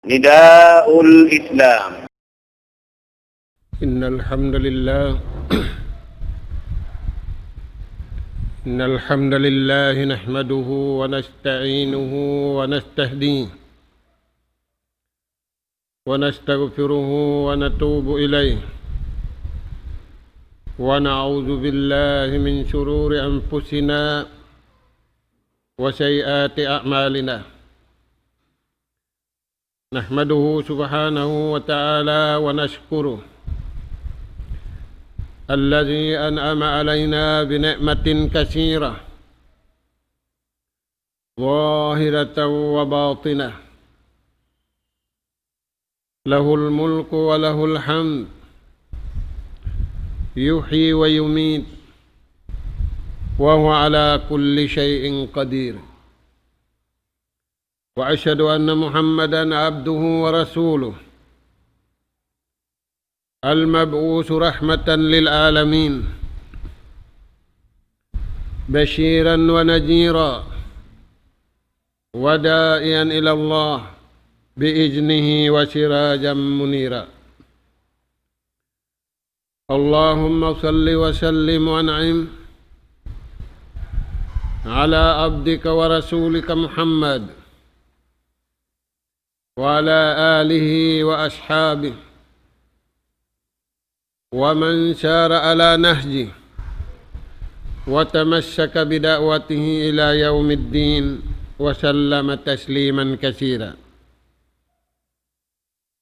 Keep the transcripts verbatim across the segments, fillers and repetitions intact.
نداء الإسلام. إن الحمد لله إن الحمد لله نحمده ونستعينه ونستهديه ونستغفره ونتوب إليه، ونعوذ بالله من شرور أنفسنا وسيئات أعمالنا. نحمده سبحانه وتعالى ونشكره الذي أنعم علينا بنعمة كثيرة ظاهرة وباطنة، له الملك وله الحمد، يحيي ويميت، وهو على كل شيء قدير. وأشهد أن محمدا عبده ورسوله، المبعوث رحمة للعالمين، بشيرا ونذيرا، وداعيا إلى الله بإذنه وسراجا منيرا. اللهم صل وسلم وأنعم على عبدك ورسولك محمد وعلى آله وأصحابه ومن سار على نهجه وتمسك بدعوته إلى يوم الدين وسلم تسليما كثيرا.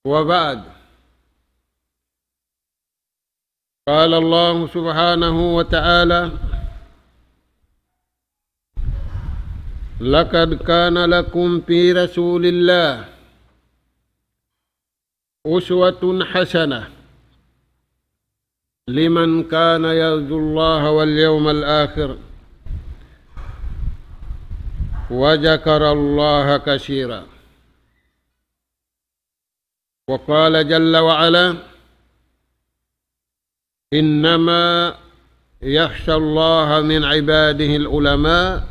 وبعد، قال الله سبحانه وتعالى: لقد كان لكم في رسول الله أسوة حسنة لمن كان يرجو الله واليوم الآخر وذكر الله كثيرا. وقال جل وعلا: إنما يخشى الله من عباده العلماء،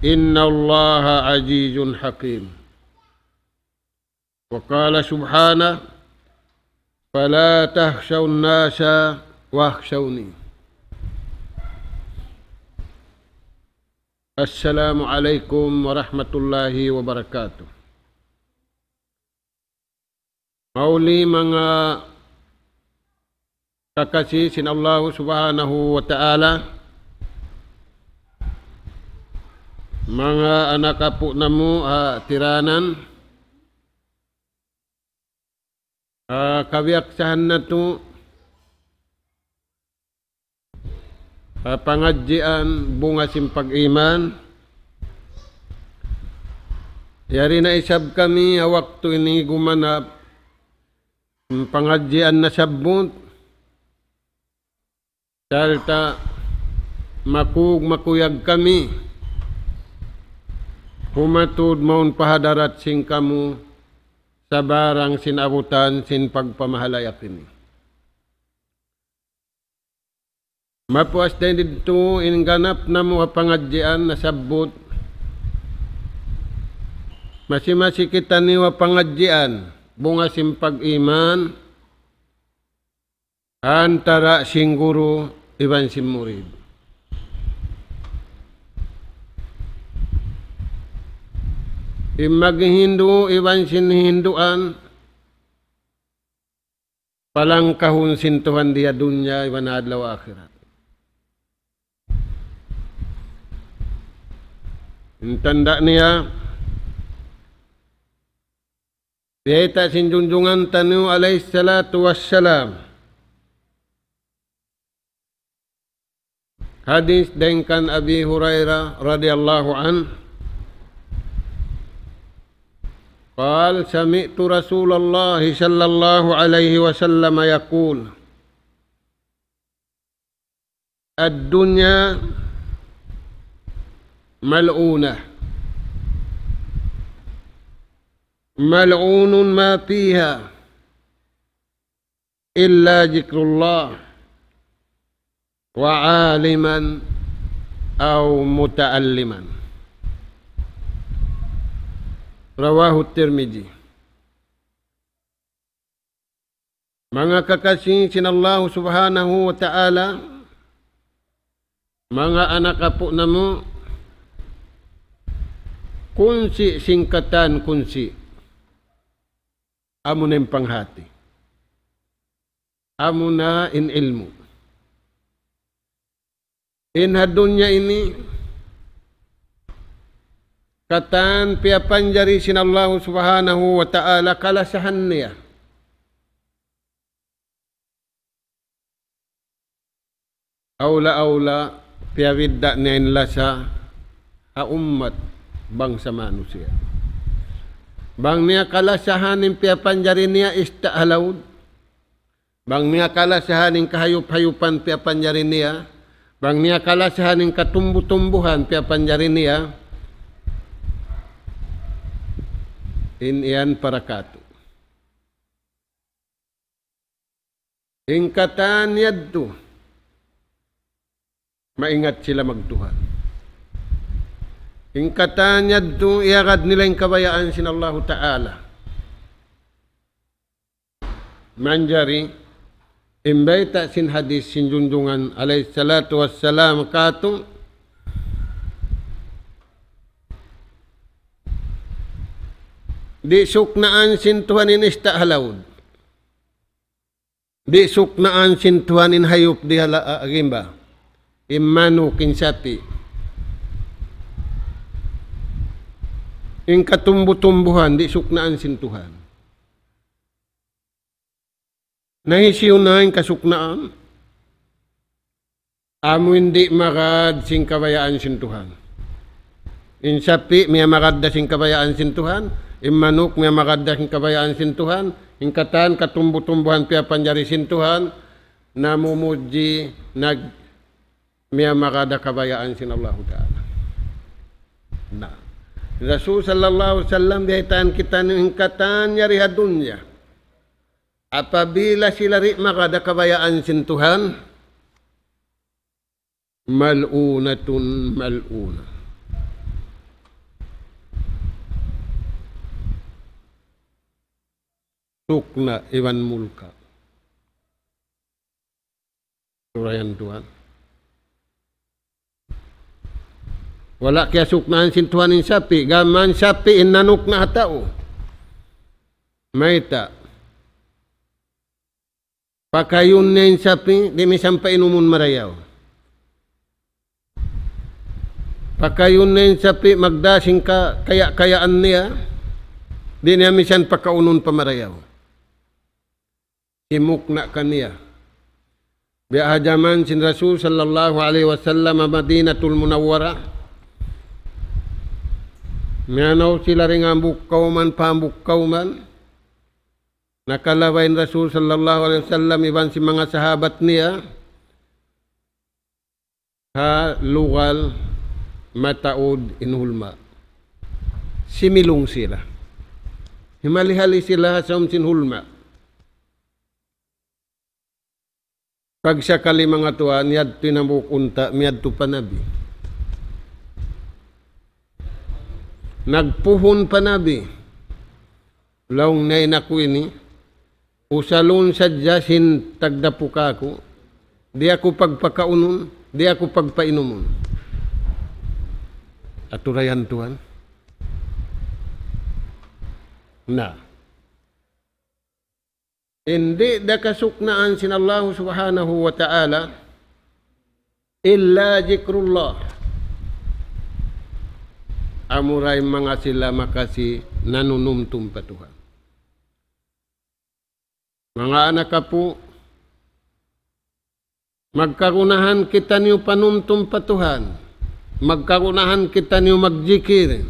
إن الله عزيز حكيم. وقال سبحانه: فلا تخشوا الناس واخشوني. السلام عليكم ورحمة الله وبركاته. Mahuli manga kakasi sin Allahu Subhanahu wa Ta'ala, manga anak apu' namu' ha tiranan, ha kabiyaksahan natu', ha pangadjian bunga sin pag-iman. Yari na isab kami ha waktu ini gumanap in pangadjian nasabbut. Sarta' makug makuyag kami humatud mawn pa hadarat sin kamu sabarang sin abutan sin pagpamahalay aku ini. Mapuas dayn didtu in ganap namu' ha pangadjian nasabbut. Masi-masi kitaniyu ha pangadjian, bunga sin pag-iman, antara' sin guru iban sin murid. In maghihindu' iban sin hihinduan, palangkahun sin Tuhan di ha dunya iban adlaw akhirat. In tanda' niya, biyayta' sin junjungan taniyu alayhi salatu wassalam. Hadis dayn kan Abi Hurairah radiyallahu anhu. قال: سمعت رسول الله صلى الله عليه وسلم يقول: الدنيا ملعونة، ملعون ما فيها، إلا ذكر الله وعالما أو متعلما. رواه الترمذي. Manga kakasi sin Allahu Subhanahu wa Ta'ala, manga anak apu' namu', kunsi' sin katan kunsi', amuna in panghati, amuna in ilmu'. In ha dunya ini, katan piyapanjari sin Allahu Subhanahu wa Ta'ala kalasahan niya. Awla-awla, piyabidda' niya in lasa ha ummat bangsa manusiya'. Bang niya kalasahan in piyapanjari niya ista' ha laud, bang niya kalasahan in kahayup-hayupan piyapanjari niya, bang niya kalasahan in katumbu-tumbuhan piyapanjari niya, in yan para katu'. In katan yadtu, maingat sila magtuhan. In katan yadtu, iyagad nila in kabayaan sin Allahu Ta'ala. Manjari, in bayta' sin hadis sin Junjungan alayhi salatu wassalam katu', di' suknaan sin Tuhan in ista' ha laud. Di' suknaan sin Tuhan in hayup di ha la-, ah, gimba. In manuk, in sapi'. In katumbu-tumbuhan, di' suknaan sin Tuhan. Na hisiyu na in kasuknaan? Amu in di' magad sin kabayaan sin Tuhan. In sapi', miyamagad da sin kabayaan sin Tuhan. In manuk, miyamagad da sin kabayaan sin Tuhan. In katan, katumbu-tumbuhan, piyapanjari sin Tuhan. Namumudji, nag-, miyamagad da kabayaan sin Allahu Ta'ala. Na. Rasul sallallahu alayhi wasallam, biyaytaan kitaniyu in katan yari ha dunya. Apabila sila di' magad da kabayaan sin Tuhan, ملعونة ملعونة. Sukna' iban mulka'. Surayan Tuhan. Wala' kiyasuknaan sin Tuhan in sapi', gam in sapi' in nanukna' ha tau. Mayta'? Pakayun niya in sapi', di' misan painumun marayaw. Pakayun niya in sapi', magdā sin ka-, kaya-kayaan niya, di' niya misan pakaunun pa marayaw. Himukna' kaniya. Biya' ha jaman sin Rasul sallallahu alayhi wasallam ha Madinatul Munawwarah. Miyanaw sila dayn ha hambuuk kawman pa hambuuk kawman. Nakalabay in Rasul sallallahu alayhi wasallam iban sin manga sahabat niya ha lugal mataud in hulma'. Similung sila. Himali-hali sila ha saum sin hulma'. Pagsakali manga tuwan, yadtu in hambuuk unta', miyadtu pa Nabi. Nagpuhun pa Nabi. Laung niya, in aku ini, usalun sadja sin tagdapu kāku', di' aku pagpakaunun, di' aku pagpainumun. Aturayan tuwan. Na. Di' da kasuknaan sin Allahu Subhanahu wa Ta'ala, إلا ذكر الله. Amura in manga sila makasi nanunumtum pa Tuhan. Manga anak apu', magkagunahan kitaniyu panumtum pa Tuhan. Magkagunahan kitaniyu magjikil.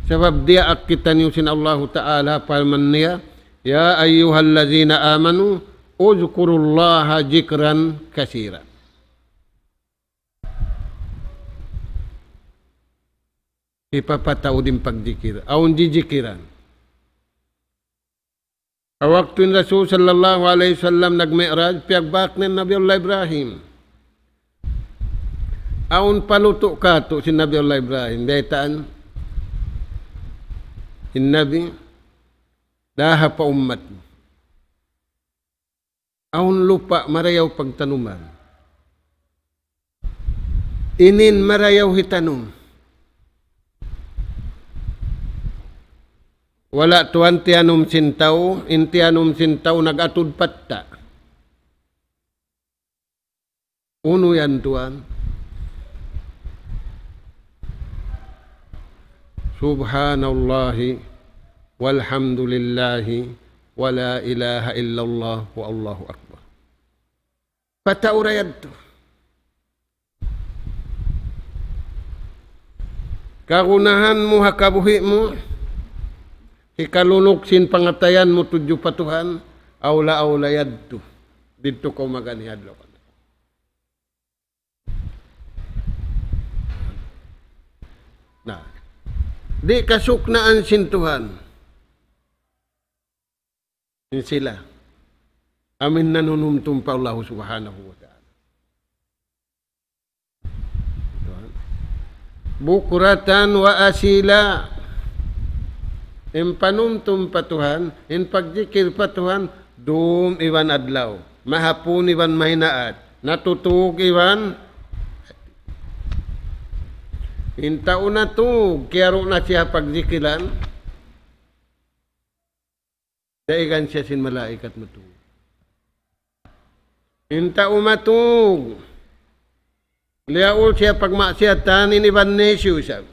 Sabab diyaak kitaniyu sin Allahu Ta'ala, parman niya, يا أيها الذين آمنوا اذكروا الله ذكرا كثيرا. Hipapataud in pagjikil. Awn jijikilan. Ha waktu in Rasul sallallahu alayhi wasallam nagmi'raj, piyagbāk niya in Nabi Allah Ibrahim. Awn palutu' kātu' sin Nabi Allah Ibrahim. Baytaan. in Nabi, daha pa ummat mu. Awn lupa' marayaw pagtanuman. Inin marayaw hitanum. Wala' tuwan tiyanum sin tau, in tiyanum sin tau nag-atud patta'. Unu yan tuwan? سبحان الله والحمد لله ولا إله إلا الله والله أكبر. Pataura yadtu. Kagunahan mu ha kabuhi' mu, hikalunuk sin pangatayan mu tudju pa Tuhan, awla-awla yadtu. Didtu kaw magan hi adlaw. Na, di' kasuknaan sin Tuhan. In sila. Amu in nanunumtum pa Allah Subhanahu wa Ta'ala. بكرة وأصيلا. In panumtum pa Tuhan, in pagjikil pa Tuhan, dum iban adlaw, mahapun iban mahinaat, natutug iban, in tau natug, kiyaru' na siya pagjikilan, daigan siya sin malaikat matug. In tau matug, liyaul siya pagmaksiyatan, in iban nisiyu isab.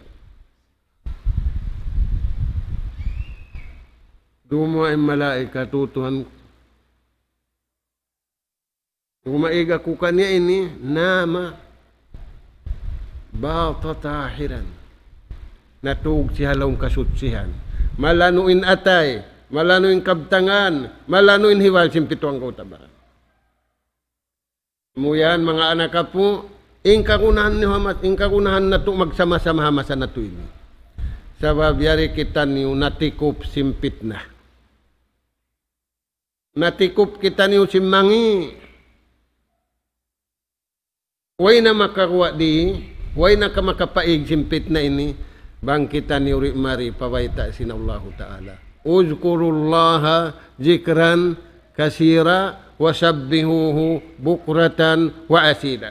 Dumuwaa in malaikat, "O Tuhan, dumaig aku kaniya ini, نام بات طاهرا." Natug siya ha lawm kasuchihan. Malanu' in atay, malanu' in kabtangan, malanu' in hiwal sin pitu anggawta' baran. Amu yan, manga anak apu', in kagunahan niyu ha mas-, in kagunahan natu' magsama-sama ha masa natu' ini. Sabab yari kitaniyu natikup sin pitna. Natikup kitaniyu sin mangi'. Way na makaguwa' di, way na ka makapaig sin pitna ini, bang kitaniyu di' mari pabayta' sin Allahu Ta'ala. اذكروا الله ذكرا كثيرا وسبحوه بكرة وأصيلا.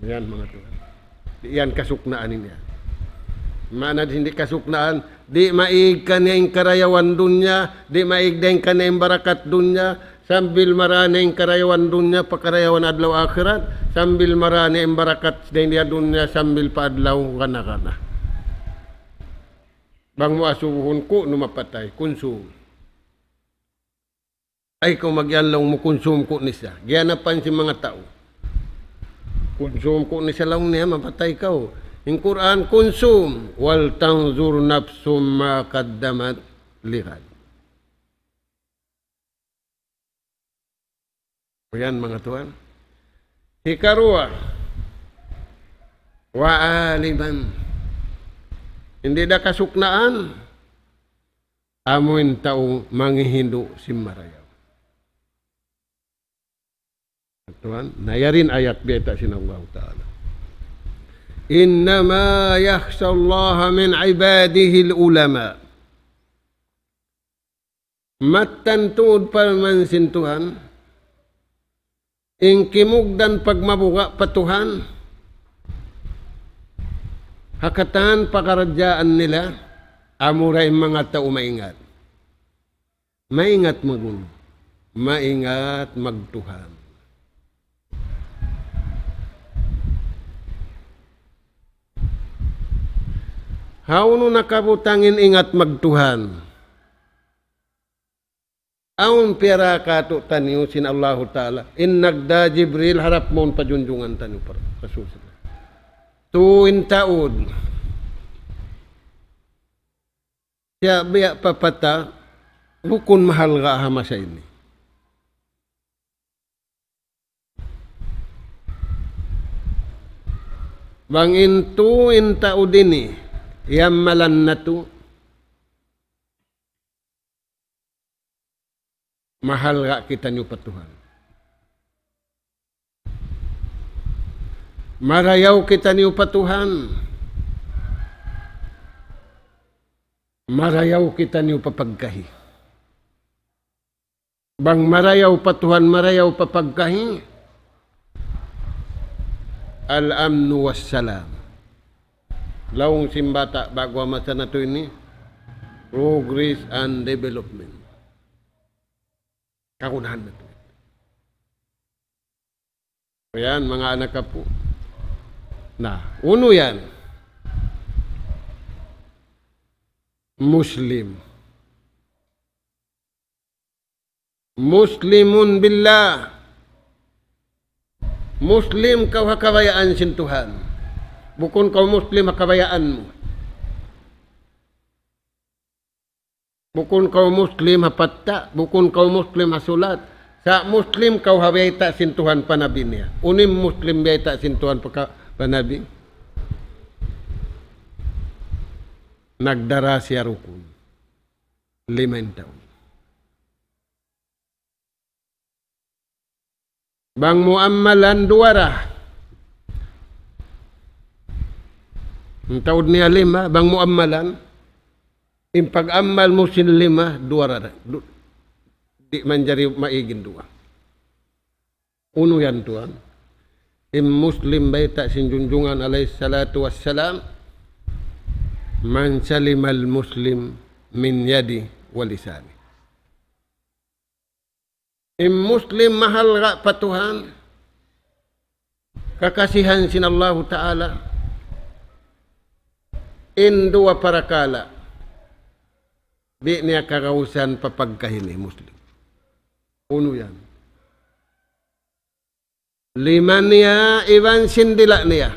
Yan, manga tuwan. Di' yan kasuknaan ini. Maana di' kasuknaan, di' maig kaniya in karayawan dunya, di' maig dayn kaniya in barakat dunya, sambil marā na in karayawan dunya pa karayawan adlaw akhirat, sambil marā na in barakat dayn ha dunya, sambil pa adlaw gana-gana. Bang mu asubuhun kunu' mapatay, kunsum. Ay, kaw magiyan laung mu kunsum kunu' isab. Giyanapan sin manga tau. Kunsum kunu' isab laung niya, mapatay kaw. In Qur'an, kunsum. ولتنظر نفس ما قدمت لغد. Yan, manga tuwan. Hikaruwa, وعالما. Di' da kasuknaan, amu in tau mangihindu' sin marayaw. Tuwan, na yari in ayat bayta' sin Allahu Ta'ala. إنما يخشى الله من عباده العلماء. Mattan tuud parman sin Tuhan, in kimugdan pagmabuga' pa Tuhan, ha katan pakaradjaan nila, amura in manga tau maingat. Maingat magunu, maingat magtuhan. Hawnu nakabutang in ingat magtuhan? Awn piyara katu'taniyu sin Allahu Ta'ala. In nagdā Jibril harap mawn pa junjungan taniyu pa Rasul. Tū in taud. Siya biya' papata, bukun mahalga' ha masa ini. Bang in tū in taud ini, yammalan natu', mahalga' kitaniyu pa Tuhan. Marayaw kitaniyu pa Tuhan. Marayaw kitaniyu pa pagkahi. Bang marayaw pa Tuhan, marayaw pa pagkahi. Al-amnu was-salam. Laung sin bata' ba'gu ha masa natu' ini, progress and development. Kagunahan natu'. Yan, manga anak apu'. Na, unu yan? Muslim. Muslimun billah. Muslim kaw ha kabayaan sin Tuhan. Bukun kaw Muslim ha kabayaan mu. Bukun kaw Muslim ha patta', bukun kaw Muslim ha sulat. Sa' Muslim kaw ha biyayta' sin Tuhan pa Nabi niya. Unu in Muslim biyayta' sin Tuhan pa ka-, pa Nabi? Nagdara siya rukun. Lima in taud. Bang mu ammalan duwa ra. In taud niya lima, bang mu ammalan, in pag-ammal mu sin lima, duwa ra. Du-, di' manjari maig in duwa. Unu yan tuwan? In Muslim bayta' sin Junjungan alayhi salatu wassalam, "Man salimal Muslim min yadi wa lisani." In Muslim mahalga' pa Tuhan, kakasihan sin Allahu Ta'ala, in duwa parakala', di' niya kagausan pa pagkahi niya Muslim. Unu yan? Lima niya, iban sin dila' niya.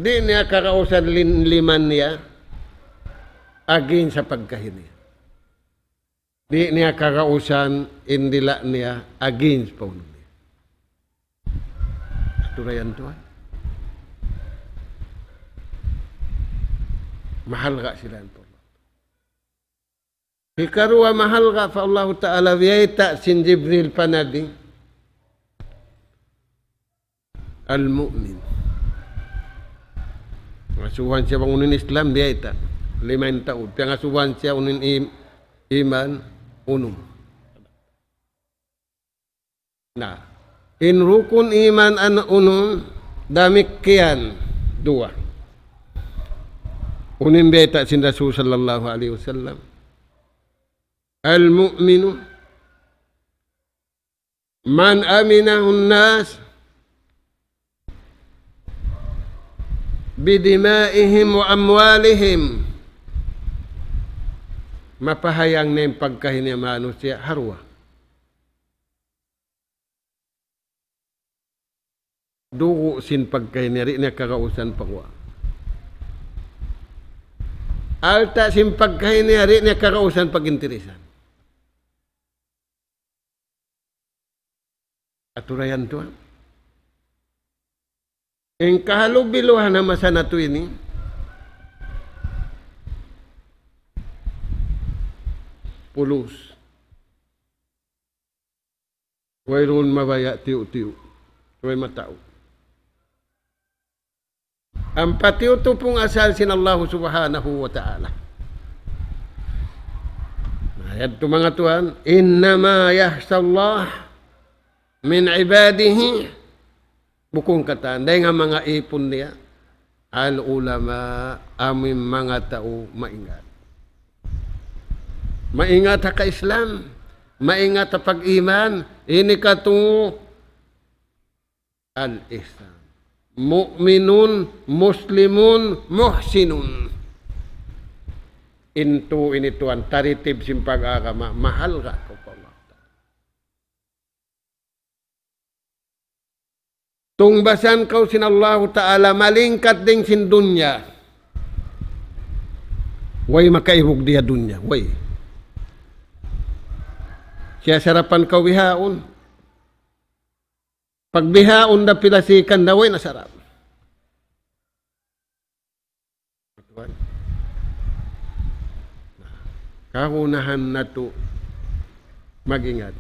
Di' niya kagausan lin-, lima niya, against ha pagkahi niya. Di' niya kagausan in dila' niya, against pa unu niya. Aturayan tuwan. Mahalga' sila in Allah. Hikaruwa mahalga' pa Allahu Ta'ala, biyayta' sin Jibril pa Nabi. Al-mu'min. Piyangasubuhan siya bang unu in Islam, biyayta'. Lima in taud. Piyangasubuhan siya unu in im-, iman, unum. Na, in rukun iman an unum, damikkiyan duwa. Unu in bayta' sin Rasul sallallahu alayhi wasallam. المؤمن من أمنه الناس بدمائهم وأموالهم. Mapahayang niya in pagkahi niya manusiya' ha duwa. Dugu' sin pagkahi niya, di' niya kagausan pagwa. Alta' sin pagkahi niya, di' niya kagausan pag-interesan. Aturayan tuwan. In kahalubiluhan ha masa natu' ini, pulus. Wayruun mabaya' tiyu'-tiyu'. Way matau. Ampa tiyu' tupung asal sin Allahu Subhanahu wa Ta'ala. Na, yadtu manga tuwan, إنما يخشى الله من عباده. Bukun katan, dayn ha manga ipun niya. العلماء, amu in manga tau maingat. Maingat ha ka-Islam, maingat ha pag-iman, ini katu' al-ihsan. Mu'minun, muslimun, muhsinun. In tū ini tuwan, taritib sin pag-agama, mahalga' kaw pa Allah. Tungbasan kaw sin Allahu Ta'ala, malingkat dayn sin dunya. Way makaibug di ha dunya, way. Siya sarapan kaw bihaun. Pag bihaun da pilasikan da, way na sarap. Kagunahan natu' mag-ingat.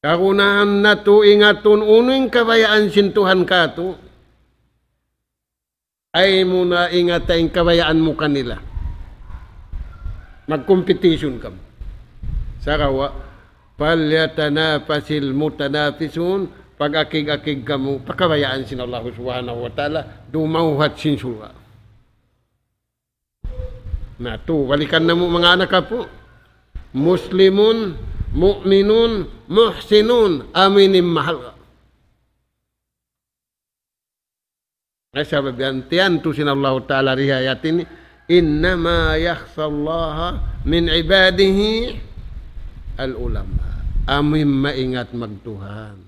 Kagunahan natu' ingatun unu in kabayaan sin Tuhan kātu'. Ay mu na ingata in kabayaan mu kanila. Mag-competition kamu. Sagawa', فليتنافس المتنافسون, pag-akig-akig kamu, pa kabayaan sin Allah Subhanahu wa Ta'ala, dumawhat sin surga'. Na tu, balikan namu' manga anak apu'. Muslimun, mu'minun, muhsinun, amu in mahal. Ay sabab yan, tiyantu sin Allahu Ta'ala di ha ayat ini, إنما يخشى الله من عباده العلماء. Amu in maingat magtuhan.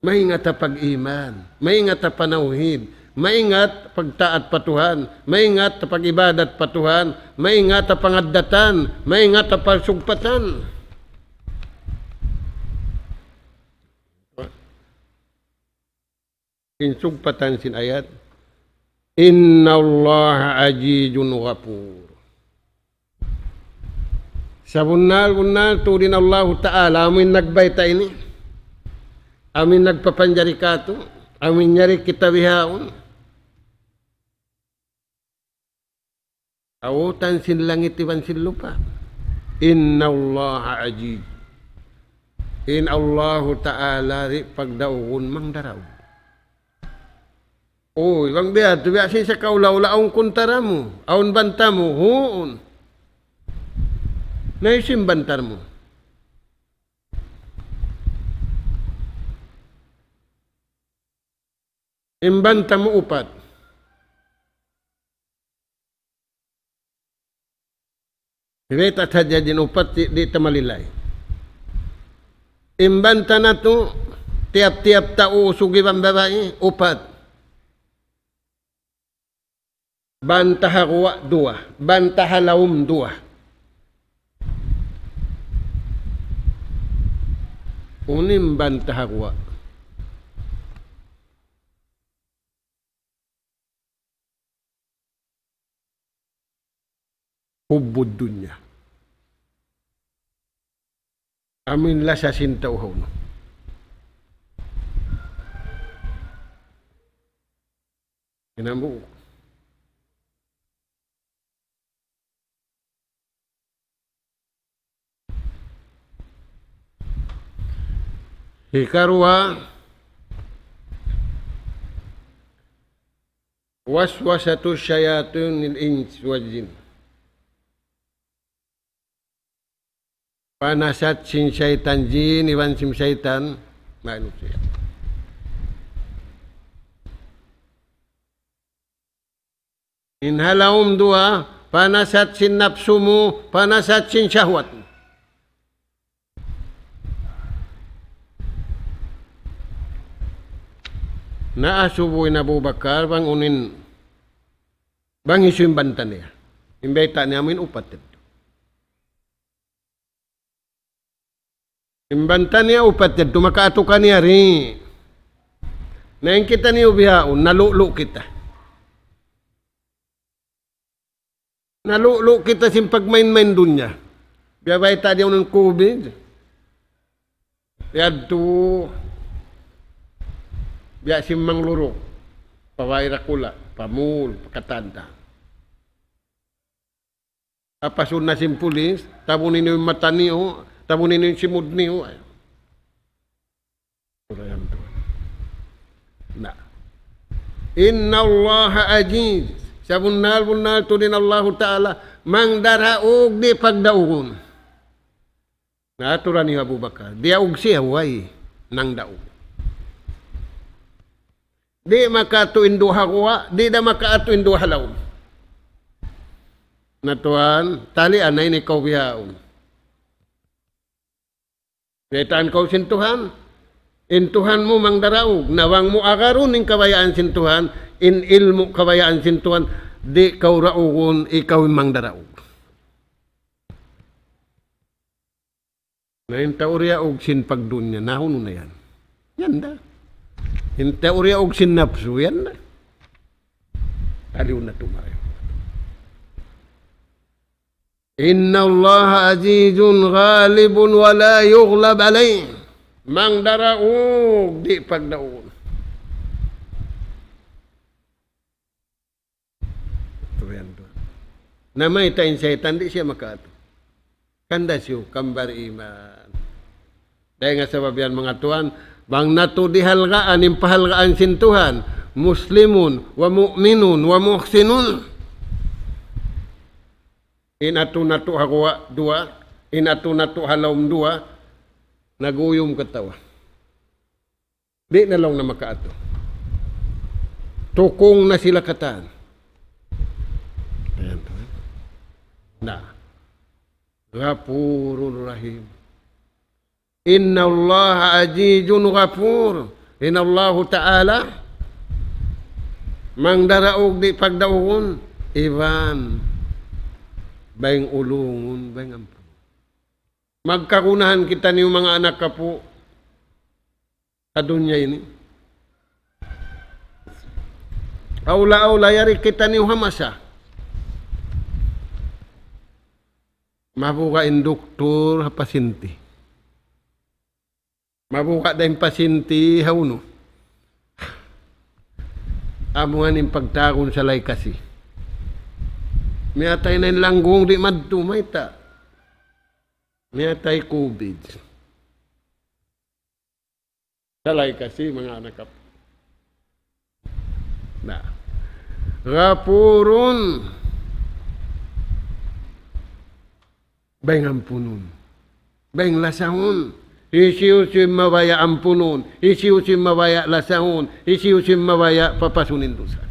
Maingat ha pag-iman, maingat ha panawhid, maingat pagtaat pa Tuhan, maingat ha pag-ibadat pa Tuhan, maingat ha pangaddatan, maingat ha pagsugpatan. In sugpatan sin ayat, إن الله عزيز غفور. Sabunnal-bunnal tuud in Allahu Ta'ala, amu in nagbayta' ini. Amu in nagpapanjari katu', amu in yari kita bihaun. Awutan sin langit iban sin lupa'. إن الله عزيز. In Allahu Ta'ala di' pagdaugun mangdaraug. Uy, bang biya' tu, biya' sin sa kaula-ula, awn kuntara mu, awn banta mu, huun. Na hisiyu in banta mu? In banta mu upat. Bayta' ta hadja in upat, di', di' ta malilay. In banta natu', tiyap-tiyap tau usug iban babai, upat. Banta ha guwa', duwa. Banta ha lawm, duwa. Unu in banta ha guwa'? حب الدنيا. Amu in lasa sin tau ha unu. Hinambuuk. Hikaruwa, وسوسة الشياطين الإنس والجن. Panasat sin saytan jin iban sin saytan manusiya'. In ha lawm duwa, panasat sin napsu mu, panasat sin shahwat mu. Naasubu in Abu Bakar bang unu in, bang hisiyu in banta niya. In bayta' niya amu in upat yadtu. In banta niya upat yadtu, makaatu kaniya di'. Na in kitaniyu bihaun, nalu'lu' kita. Nalu'lu' kita sin pagmain-main dunya. Biya' bayta' di' unu in COVID. Yadtu, biya' sin mangluruk. Pa way dakula', pa mall, pa katan-katan. Apasun na sin pulis, tabuni niyu in mata niyu, tabuni niyu in simud niyu. Na. إن الله عزيز. Sabunnal-bunnal tuud in Allahu Ta'ala, mangdaraug di' pagdaugun. Na, aturan hi Abu Bakar. Diyaug siya, way nangdaug. Di' makaatu in duwa ha guwa', di' da makaatu in duwa ha lawm. Na tuwan, talian na ini kaw bihaun. Baytaan kaw sin Tuhan, in Tuhan mu mangdaraug, na bang mu agarun in kabayaan sin Tuhan, in ilmu' kabayaan sin Tuhan, di' kaw daugun, ikaw in mangdaraug. Na in tau diyaug sin pagdunya, na unu na yan? Yan da. In tau diyaug sin napsu, yan da. Aliw na tumayo. إن الله عزيز غالب ولا يغلب عليه. Mangdaraug, di' pagdaugun. Namayta' in saytan, di' siya makaatu. Hangkan da siyu kan bariman. Dayn ha sabab yan, manga tuwan, bang natu' dihalgaan in pahalgaan sin Tuhan, muslimun, wa mu'minun, wa muhsinun. In atu natu' ha guwa' duwa, in atu natu' ha lawm duwa, nag-uyum katawa. Di' na laung na makaatu. Tukung na sila katan. Ayan. Na. Ghafurur Rahim. Innallaha azizun ghafur. In Allahu Ta'ala mangdaraug di' pagdaugun, iban bayng ulungun, bayng ampun. Magkagunahan kitaniyu manga anak apu' ha dunya ini. Awla-awla yari kitaniyu ha masa. Mabuga' in duktur ha pasinti. Mabuga' da in pasinti ha unu. Amu yan in pagtawagun salay kasi. Miyatay na in langgung di' madtu, mayta'. Miyatay COVID. Salay kasi manga anak apu'. Na. Ghafurun. Bayng ampunun. Bayng lasahun. Hisiyu-siyu in mabaya' ampunun. Hisiyu-siyu in mabaya' lasahun. Hisiyu-siyu in mabaya' papasun in dusa.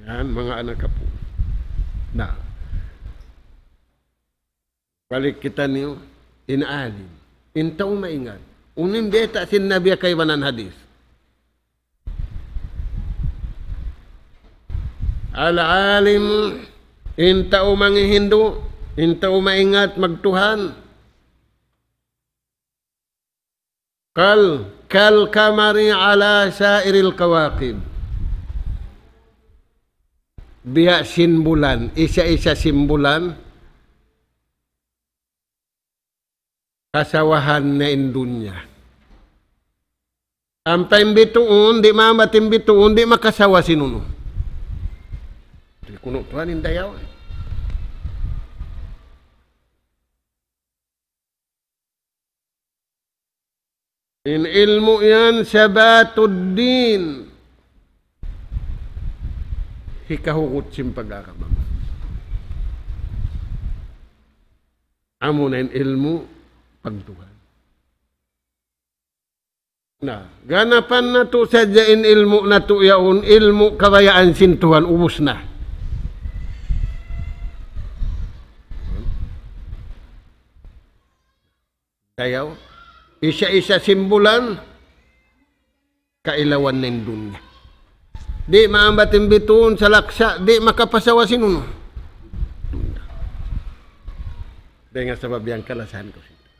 Yan, manga anak apu'. Na. Balik kitaniyu, in alim. In tau maingat. Unu in bayta' sin Nabi ha kaibanan hadith. Al-alim, in tau mangihindu', in tau maingat magtuhan. Kal, kal kamari ala sairil kawakib. Biya' sin bulan, isa-isa sin bulan, kasawahan na in dunya. Ampa in bituun, di' mamat in bituun, di' makasawa sin unu. Di' kunu' tuwan in dayaw. In ilmu' yan, sabatuddin. Hikahugut sin pag-agama. Amuna in ilmu' pagtuhan. Na, ganapan natu' sadja in ilmu' natu' yaun, ilmu' kabayaan sin Tuhan, ubus na. Dayaw, isa-isa sin bulan, kailawan na in dunya. Di' maambat in bituun, salaksa', di' makapasawa sin unu. Dayn ha sabab yan kalasahan kaw sin Tuhan.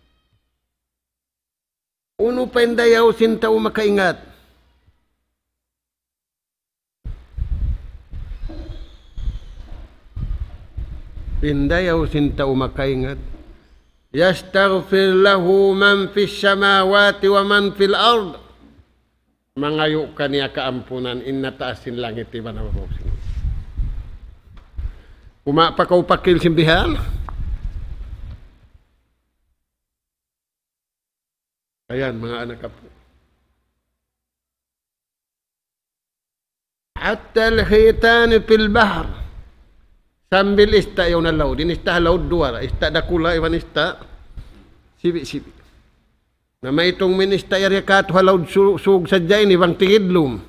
Unu pa in dayaw sin tau makaingat? In dayaw sin tau makaingat. يستغفر له من في السماوات ومن في الأرض. Mangayu' kaniya kaampunan in nataas sin langit iban ha babaw sin. Kuma' pa kaw pakil sin bihan. Ayan, manga anak apu'. حتى الحيتان في البحر. Sambil ista' yaun ha laud. In ista' ha laud duwa ra. Ista' dakula' iban ista' sibi'-sibi'. Na maitung mu in ista' yari katu' ha laud su-, sug sadja ini bang tigidlum.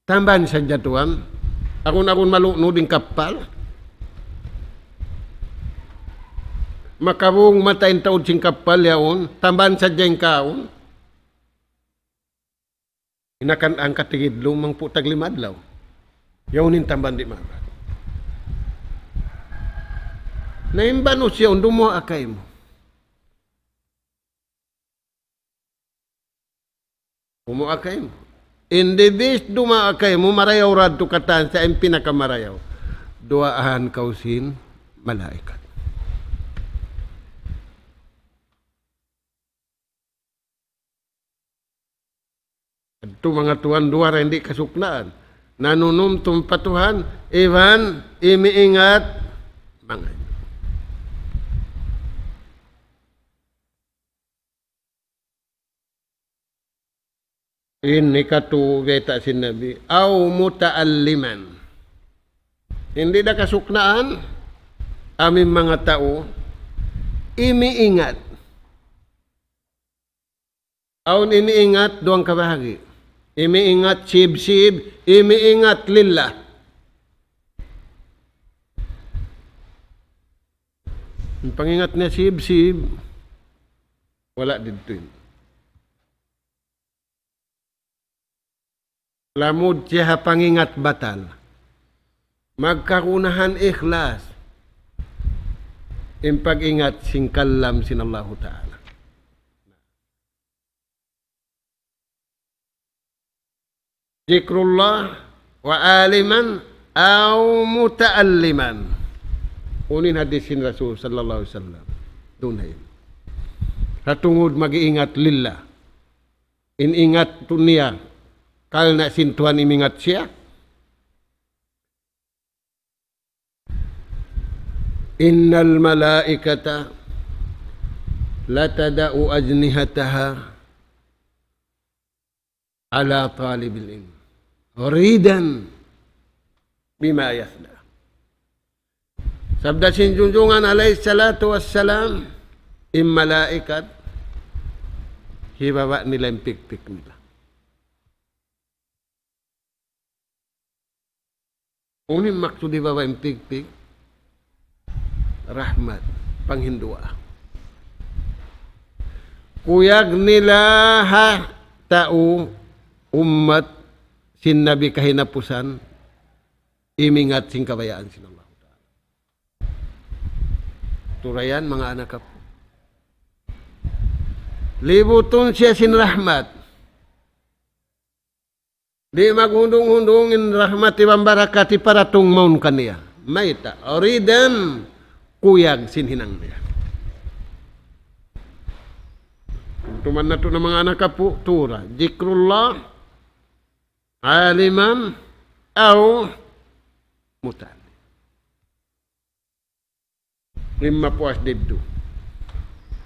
Tamban sadja tuwan. Agun-agun malunud in kappal. Makabung mata in taud sin kappal yaun. Tamban sadja in kaun. Inakan angkat tigidlum mangpu' tag lima adlaw. Yaun in tamban di' maabut. Na in banus yaun dumuwaa kaymu. Dumuwaa kaymu. In the best dumuwaa kaymu, marayaw ra yadtu katan sa in pinakamarayaw. Duwaahan kaw sin malaikat. Yadtu manga tuwan duwa ra in di' kasuknaan. nanunumtum pa Tuhan, iban imiingat manga. In hikatu bayta' sin Nabi, أو متعلما. Di' da kasuknaan, amu in manga tau, imiingat. Awn imiingat duwang kabahagi'. Imiingat sib-sib, imiingat lillah. In pangingat niya sib-sib, wala' didtu in. Lamud siya ha pangingat batal. Magkagunahan ikhlas in pag-ingat sin kalam sin Allahu Ta'ala. ذكر الله وعالما أو متعلما. Unu in hadis sin Rasul sallallahu alayhi wasallam. Duun ha ini. Ha tungud mag-iingat lillah. In ingat tu niya, karna' sin Tuhan imingat siya. إن الملائكة لتضع أجنحتها على طالب العلم رضا بما يصنع. Sabda sin Junjungan alayhi salatu wassalam, in malaikat, hibaba' nila in pikpik nila. Unu in maksud hibaba' in pikpik? Rahmat, panghinduwaa. Kuyag nila ha tau ummat sin Nabi kahinapusan, imingat sin kabayaan sin Allahu Ta'ala. Turayan, manga anak apu'. Libutun siya sin rahmat. Di' maghundung-hundung in rahmat iban barakat hiparatung mawn kaniya. Mayta'? رضا, kuyag sin hinang niya. Tumtuman natu' na manga anak apu', tura. ذكر الله عالما أو متعلما. Limma puas didtu.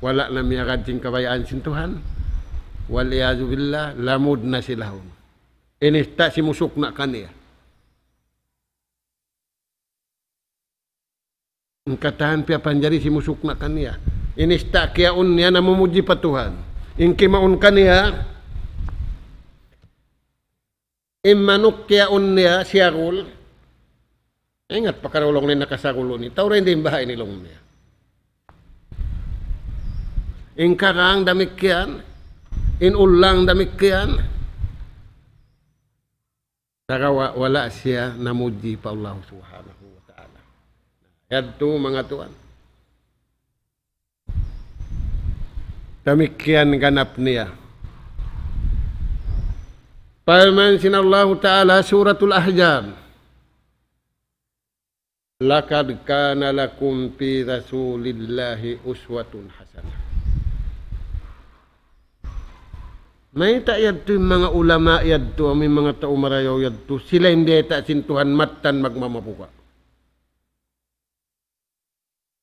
Wala' na miyagad sin kabayaan sin Tuhan. والعياذ بالله, lamud na sila yaun. Ini sta' simusukna' kaniya. In katan piyapanjari simusukna' kaniya. Ini sta' kiyaun niya namumudji pa Tuhan. In kimaun kaniya, in manuk kiyaun niya, siyagul. Ingat, pakarulung niya nakasagul ini. Tau ra in di' baha' ini laung niya. In karang damikkiyan, in ulang damikkiyan. Sagawa' wala' siya namudji pa Allah Subhanahu wa Ta'ala. Yadtu manga tuwan. Damikkiyan ganap niya. Parman sin Allahu Ta'ala, Suratul Ahzab. لقد كان لكم في رسول الله أسوة حسنة. Mayta' yadtu in manga ulama yadtu, amu in manga tau marayaw yadtu, sila in biyayta' sin Tuhan mattan magmamabuga'.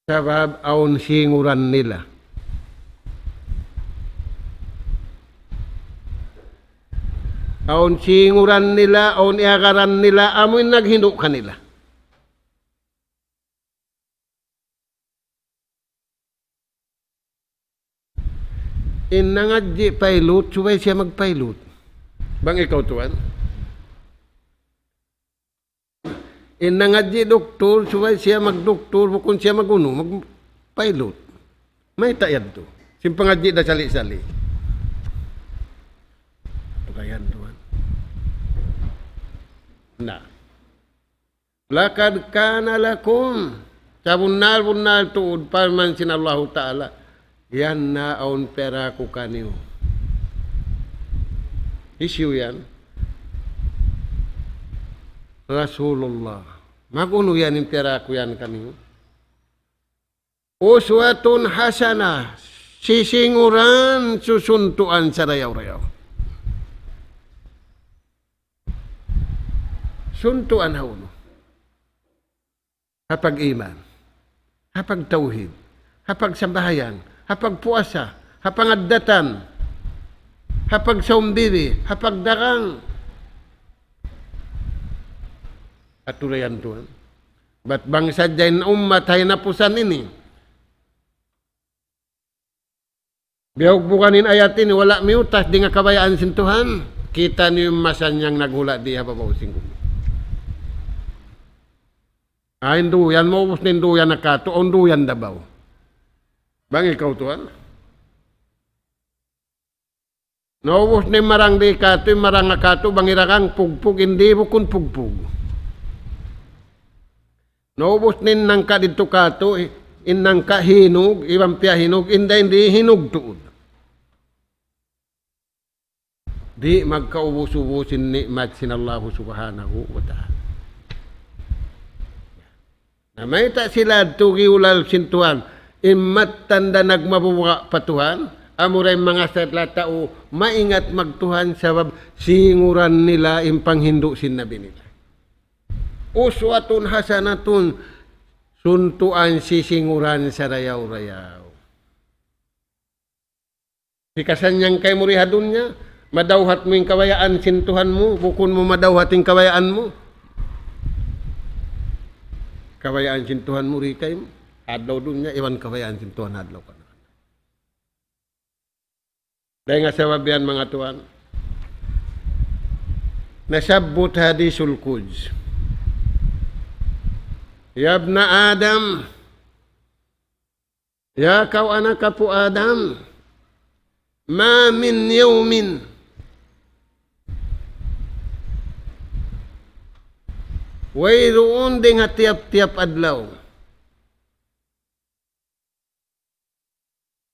Sabab awn singuran nila. Awn singuran nila, awn iyagaran nila, amu in naghindu' kanila. In nangadji' pilot, subay siya mag-pilot. Bang ikaw tuwan. In nangadji' doktor, subay siya magdoktor, bukun siya mag-unu, mag-pilot. Mayta' yadtu? Sin pangadji' da sali'-sali'. Tukayan tuwan. Na. لقد كان لكم. Sabunnal-bunnal tuud parman sin Allahu Ta'ala. Yan na awn piyaraku kaniyu. Hisiyu yan? Rasulullah. Mag-unu yan in piyaraku yan kaniyu? أسوة حسنة, sisinguran susuntuan sarayaw-rayaw. Suntuan ha unu? Ha pag-iman, ha pagtawhid, ha pagsambahayang, ha pagpuasa, ha pangaddatan, ha pagsawm bibi, ha pagdagang. Aturan tuwan. Bat bang sadja in ummat ha hinapusan ini, biyugbugan in ayat ini, wala' miyutas dayn ha kabayaan sin Tuhan, kitaniyu in masannyang naghula' di ha babaw sin gumi. Ay, in duyan, maubus na in duyan ha katu', awn duyan da baw. Bang ikaw tuwan. Naubus na in marang di katu', in marang ha katu', bang iragang pugpug, in di bukun pugpug. Naubus na in nangka' didtu katu', in nangka' hinug, iban piyahinug, in da in di hinug tuud. Di' magkaubus-ubus in ni'mat sin Allahu Subhanahu wa Ta'ala. Na mayta' sila tuud giyulal sin Tuhan, in mattan da nagmabuga' pa Tuhan, amura in manga sadla tau maingat magtuhan sabab singuran nila in panghindu' sin Nabi nila. Uswatun hasanatun, suntuan sisinguran sarayaw-rayaw. Hikasannyang kaymu di ha dunya, madawhat mu in kabayaan sin Tuhan mu, bukun mu madawhat in kabayaan mu. Kabayaan sin Tuhan mu di kaymu, adlaw dunya, iban kabayaan sin Tuhan adlaw kana. Dayn ha sabab yan, manga tuwan, nasabbut hadisul quds. يا ابن آدم, ya kaw anak apu' Adam, ما من يوم, wayruun dayn ha tiyap-tiyap adlaw,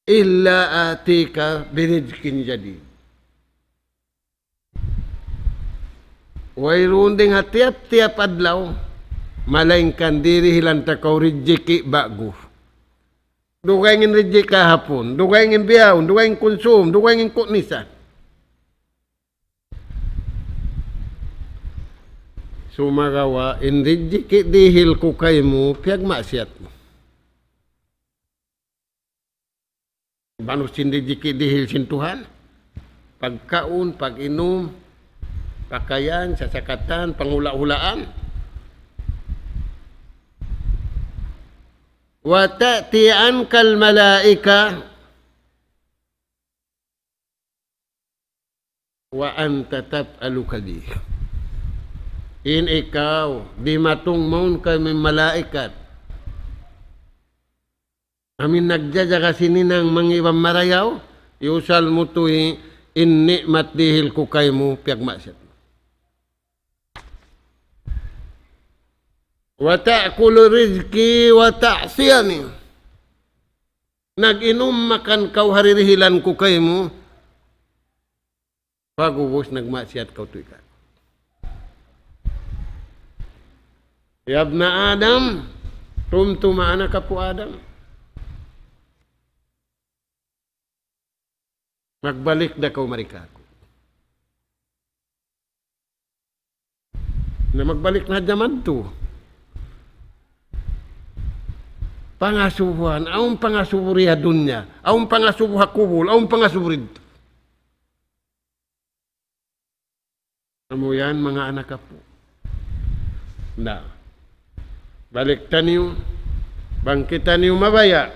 إلا آتيك برزق جديد. Wayruun dayn ha tiyap-tiyap adlaw, malaingkan dirihilan ta kaw rijiki' ba'gu. Dugaing in rijiki' kahapun, dugaing in bihaun, dugaing in kunsum, dugaing in ku'nisan. Sumagawa' in rijiki' dihil ku kaymu, piyagmaksiyat mu. Bang unu in rijiki' dihil sin Tuhan, pagkaun, pag-inum, pakayan, sasakatan, panghula'-hulaan. وتأتي عنك الملائكة وأنت تفعل كذلك. In ikaw, dimatung mawn kaymu in malaikat. Amu in nagjajaga sin hinang mangi' iban marayaw, iyusal mu tuud in ni'mat dihil ku kaymu, piyagmaksiyat mu. وتأكل رزقي وتعصيني. Nag-inum makan kaw ha dirihilan ku kaymu, pag'ubus nagmaksiyat kaw tuud kāku'. يا ابن آدم, tumtuma anak apu' Adam. Magbalik da kaw mari kāku'. Na magbalik na jaman tu. Pangasubuhan, awn pangasubu di ha dunya, awn pangasubu ha kubul, awn pangasubu didtu. Amu yan, manga anak apu'. Na, balik taniyu, bang kitaniyu mabaya'.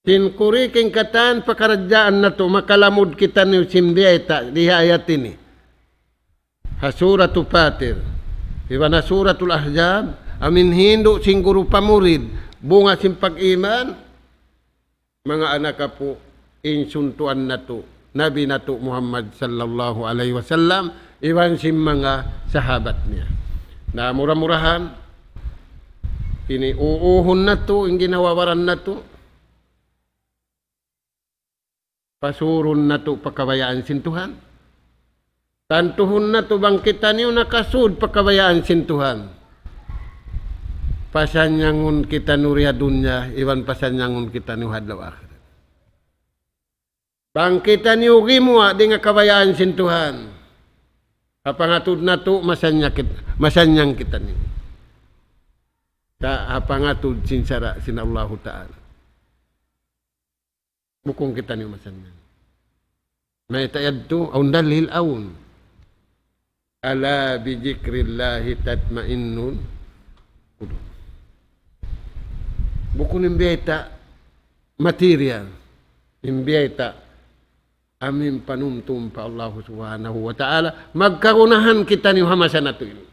Sin kuri' king katan pakaradjaan natu', makalamud kitaniyu sin biyayta' di ha ayat ini. Ha Suratul Fatir. Iban ha Suratul Ahzab, amu in hindu' sin guru pa murid, bunga sin pag-iman, manga anak apu', in suntuan natu', Nabi natu' Muhammad sallallahu alayhi wasallam, iban sin manga sahabat niya. Na mura-murahan, ini uuhun natu', in ginhawa-baran natu', pasurun natu' pa kabayaan sin Tuhan. Tantuhun natu' bang kitaniyu nakasud pa kabayaan sin Tuhan. Pasannyangun kitaniyu di ha dunya, iban pasannyangun kitaniyu ha adlaw akhirat. Bang kitaniyu gimuwa' dayn ha kabayaan sin Tuhan, Ha pangatud natu', masannyang kit-, masannyang kitaniyu. Sa' ha pangatud sin sara' sin Allahu Ta'ala, bukun kitaniyu masannyang. Mayta' yadtu? Awn dalil, awn. ألا بذكر الله تطمئن القلوب. Bukun in biyayta' material, in biyayta' amu in panumtum pa Allahu Subhanahu wa Ta'ala, magkagunahan kitaniyu ha masa natu' ini.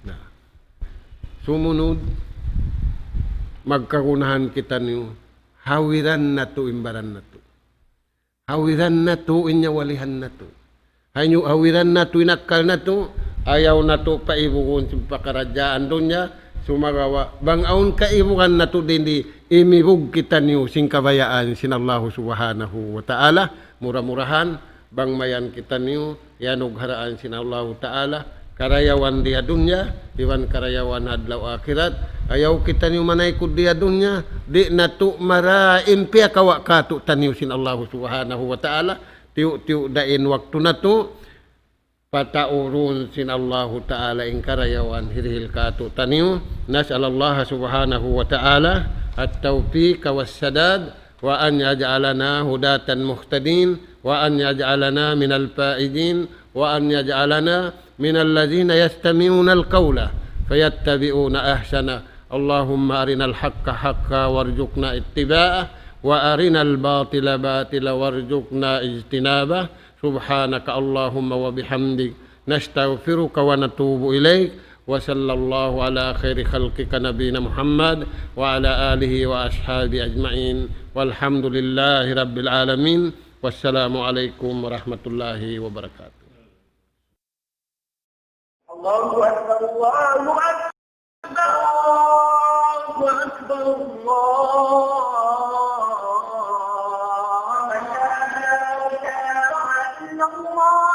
Na, sumunud, magkagunahan kitaniyu ha wiran natu' in baran natu'. Ha wiran natu' in nyawalihan natu'. Hangkan ha wiran natu' in akkal natu', ayaw natu' paibugun sin pakaradjaan dunya, sumagawa' bang awn kaibugan natu' dindi, imibug kitaniyu sin kabayaan sin Allahu Subhanahu wa Ta'ala. Mura-murahan, bang mayan kitaniyu, iyanugharaan sin Allahu Ta'ala karayawan di ha dunya, iban karayawan ha adlaw akhirat. Ayaw kitaniyu manaykud di ha dunya, di' natu' mara in piyakawa' kātu'niyu sin Allahu Subhanahu wa Ta'ala, tiyu'-tiyu' da in waktu natu', pataurun sin Allahu Ta'ala in karayawan hirihil kātu'niyu. نسأل الله سبحانه وتعالى التوفيق والسداد، وأن يجعلنا هداة مهتدين، وأن يجعلنا من الفائزين، وأن يجعلنا من الذين يستمعون القول فيتبعون أحسنه. اللهم أرنا الحق حقا وارزقنا اتباعه، وأرنا الباطل باطلا وارزقنا اجتنابه. سبحانك اللهم وبحمدك، نستغفرك ونتوب إليك. وصلى الله على خير خلقك نبينا محمد وعلى آله وأصحابه أجمعين. والحمد لله رب العالمين. والسلام عليكم ورحمة الله وبركاته. الله أكبر، الله أكبر، الله أكبر، الله أكبر. لا إله إلا الله.